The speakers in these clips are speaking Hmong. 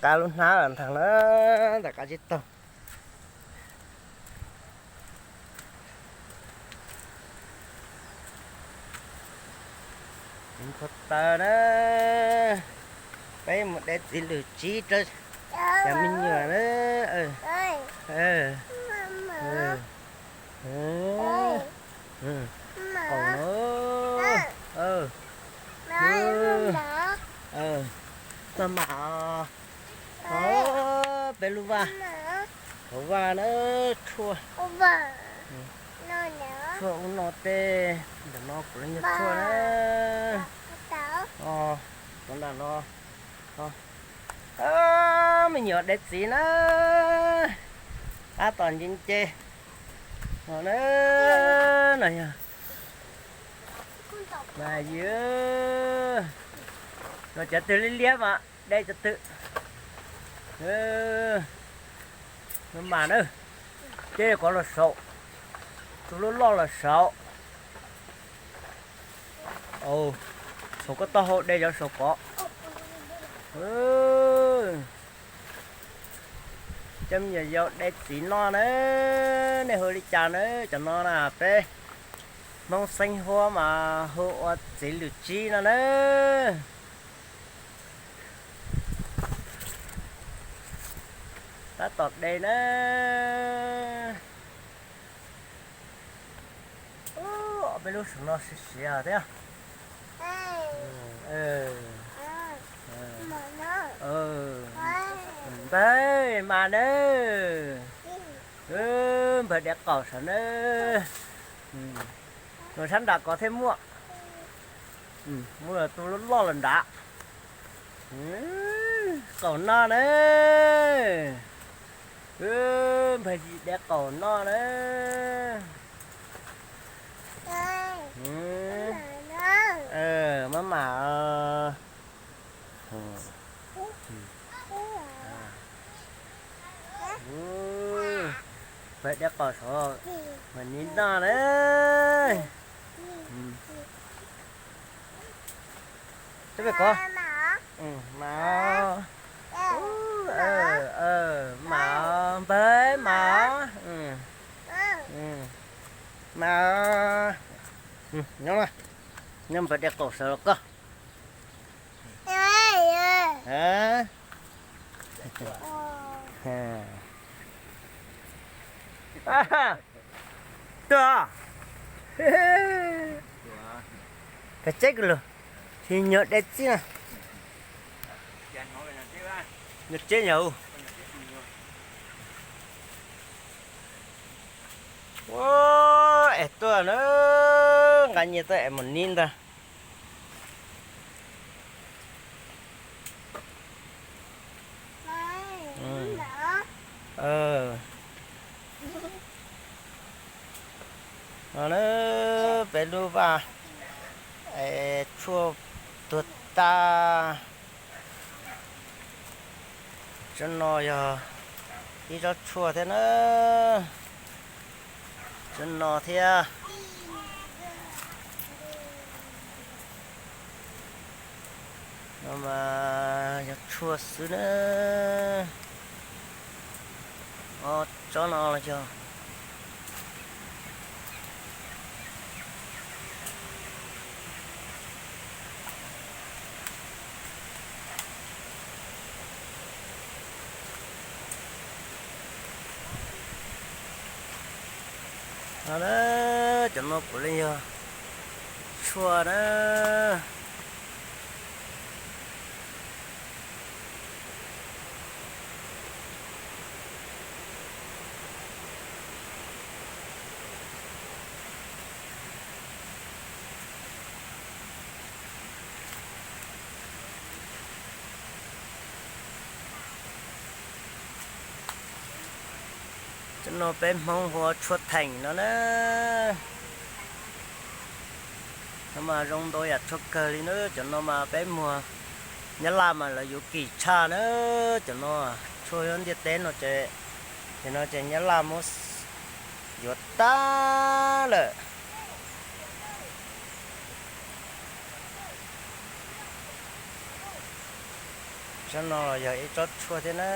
Qab lub hnab los nrog na, ntawm qab tsib taug. Nthuav taws na, peb mus de txiv lws tsib rau cov me nyuam na. Qaum no, maj mam, peb lub vaj, hauv vaj na, tshuaj, tshuaj ub no tej, ntawm no kuv lub nyuag tshuaj na. Rau nram no, me nyuam de txiv na, tab tom nce nce no na, no yog mas yog no cov twg liab liab mas de cov twg. Mas na, ceb kom los saum, tus loj loj los saum. Saum koj taub hau de cov saum kov. Cov me nyuam yaus de txiv noj na, nej hu li cas na? Cov no na peb Hmoob Xeeb Huab mas hu ua txiv lws tsib no na. Tab tom de na. Ob peb lub saum no siav siav thiab. Npawg mas na, npawg de qaum saum na. Nws sab nram kov thiab muaj, muaj tus loj loj los nrad. Qaum no na, npawg de qaum no na. Maj mam, npawg de qaum saud, mas nim no na. Cov peb kov, mas, mas npawg mas, mas, nyob, nyob npawg de qaum saud los koj. Tuaj, koj tseb kuv lug, tsis nyuag de txib na. Nyuag tseb nyuag. Ua, es tuaj na, nqa nyias tuaj es mus nib ntag. No na, peb lub vaj es tshuaj tuag tag. Tsob no yog ib tsob tshuaj thiab na. Tsob no thiab. No mas yog tshuaj xwb na. Ob tsob no los yog. No na, cov no puav leej yog tshuaj na. Cov no peb Hmoob hu ua tshuaj theem no na. No mas zoo ntau yam tshuaj kawg li na. Cov no mas peb muag Nyab Laj mas lawv yuav kim tshaj na. Cov no tshuaj ntiaj teb no ces, ces no ces Nyab Laj muab yuav tag lawm. Tsob no los yog ib tsob tshuaj thiab na.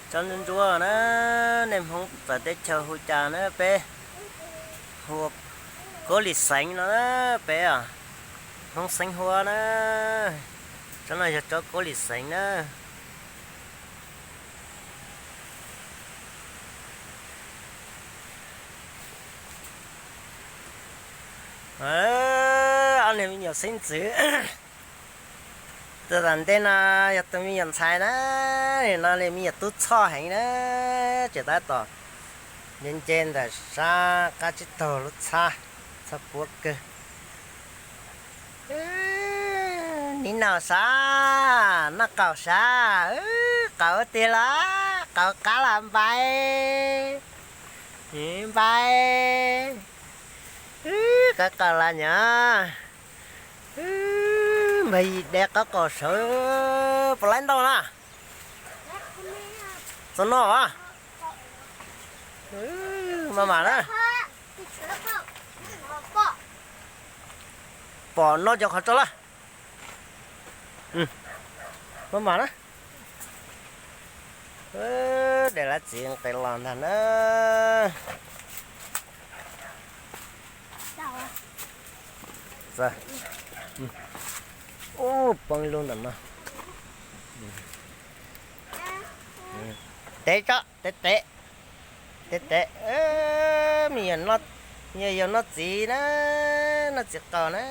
Tsob ntsuab ntsuab na, nej Hmoob txawv teb chaws hu cas na, peb hu ua kab lis xeev no na, peb Hmoob xeev hu na. Tsob no yog tsob kab lis xeev na. Ob niag me nyuam xeeb ntxwv, tus tom ntej no yog tus me nyuam ntxhais na, nim no li me nyuam tub txhoj heev na, tseem tab tom nce nce ntawm sab qab tsib taug lub txhab, txhab puab kawg. Neb noj sav, noj qaum sav, qaum tiag los, qaum qab los npais, npais, qaum qaum los nyom, npais yim deb qaub qaum saud, puas laib ntau na? Txog noj as, maj mam na, pom noj cov qhov tso lawm. Maj mam na, de lawv txiv nqis los ntag na. Ub, poob lub ntawm no. Tev tso, tev tev, tev tev. Me nyuam yau noj txiv na, noj txiv qaub na.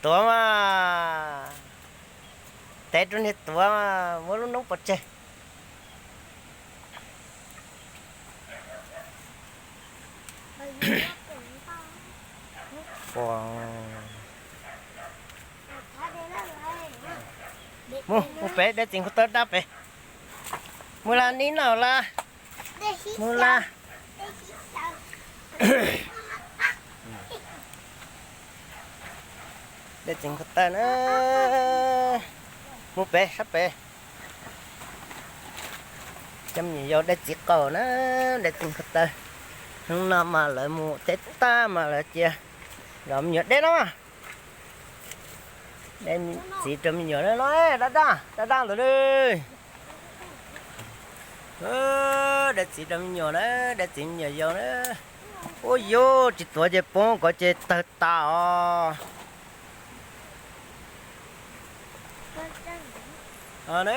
Tuav mas, tev rau niag tuav mas muab lub noob pov tseg. Mus, mus pem, de txiv nkaus taw dab pem. Mus las neb noj las. Mus las. De txiv nkaus taw na. Mus pem sab pem. Cov me nyuam yau de txiv qaub na, de txiv nkaus taw. Hnub no mas lawv mus teb tag mas lawv cia zov me nyuam deb no. De txiv rau me nyuam na, dab dab, dab dab ntawd li. De txiv rau me nyuam na, de txiv me nyuam yau na. Ua yus tsis tuav ces poob ko ces tawg tas os. Na,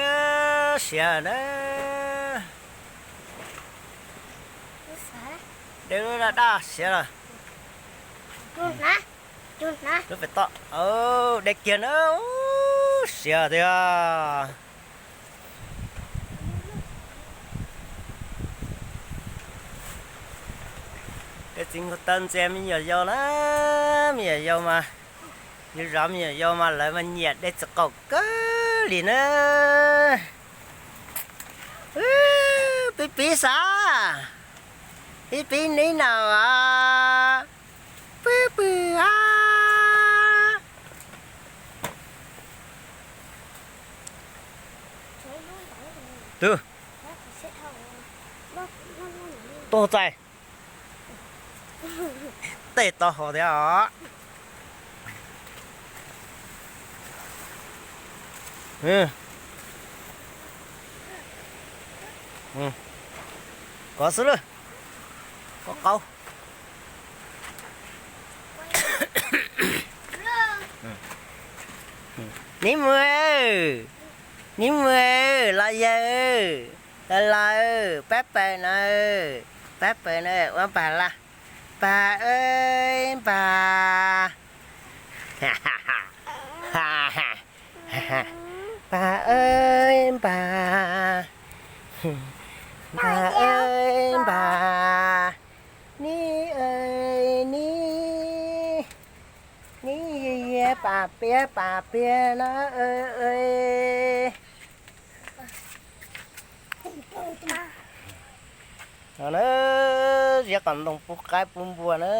siav na. De lub dab dab siav lawm. Lub pem toj, de kiag na, siav tiag. De txiv nkaus taw ntxias me nyuam yau na, me nyuam yau mas, yus zov me nyuam yau mas lawv mas nyiam de txiv qaub kawg li na. Pib pib xav, pib pib neb noj as, pwb pwg as. Tug, tuag txais. Tej tau hau thiab os. Kov xwb lawm. Kov qaub. Neb mus, neb mus, los yawg, los los, pab pawg no, pab pawg no ua npag las. Npag, npag, npag, npag, npag, neb, neb, neb, pam piam, pam piam no. No na, ziab qos ntoo pub qaib pub npua na.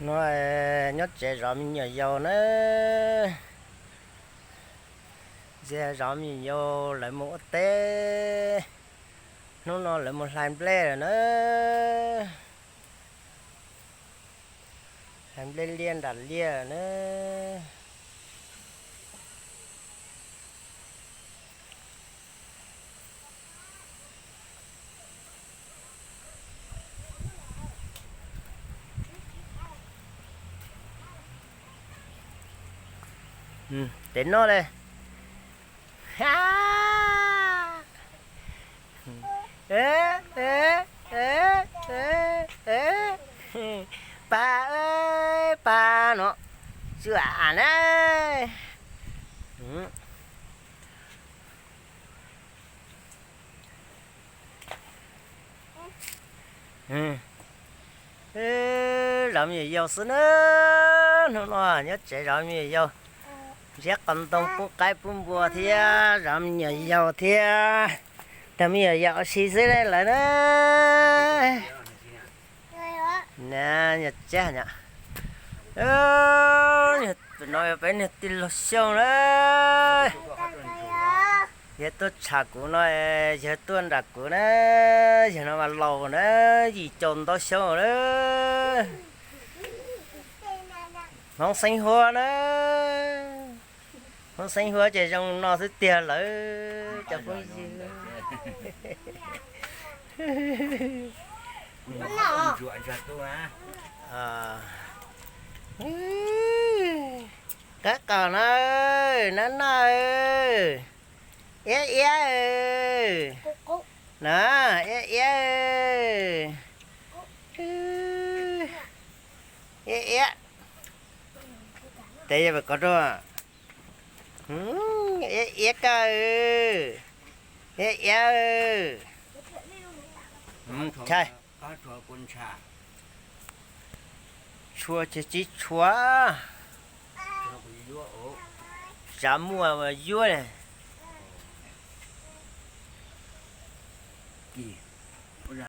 No nyob tsev zov me nyuam yaus na. Ntxias zov me nyuam yaus lawv mus ua teb. Hnub no lawv mus hlais nplej lawm na. Hlais nplej liaj nram liaj na. Tes noj le. Pab, pab no, tsuam na. Zov me nyuam yaus xwb na. Hnub no nyob tsev zov me nyuam yaus, ntsiab qos ntoo pub qaib pub npua thiab zov me nyuam yaus thiab. Tag me nyuam yaus ua si xwb lawm na. Na, nyuam txiab no, peb niag tij laug Xyooj na. Yawg tuaj tsham kuv no, yawg tuaj nram kuv na. Yawg no mas laus na, yim caum ntau xyoo na. Hmoob Xeeb Huab na. Hmoob Xeeb Huab ces zoo no xwb tiag lawm cov phooj ywg. Qab qos na, nab noj, iab iab na, iab iab, iab iab. Tes yog pem kov rau, iab iab koj, iab iab. Tshua ces tsis tshua, tsav muaj yuab ne.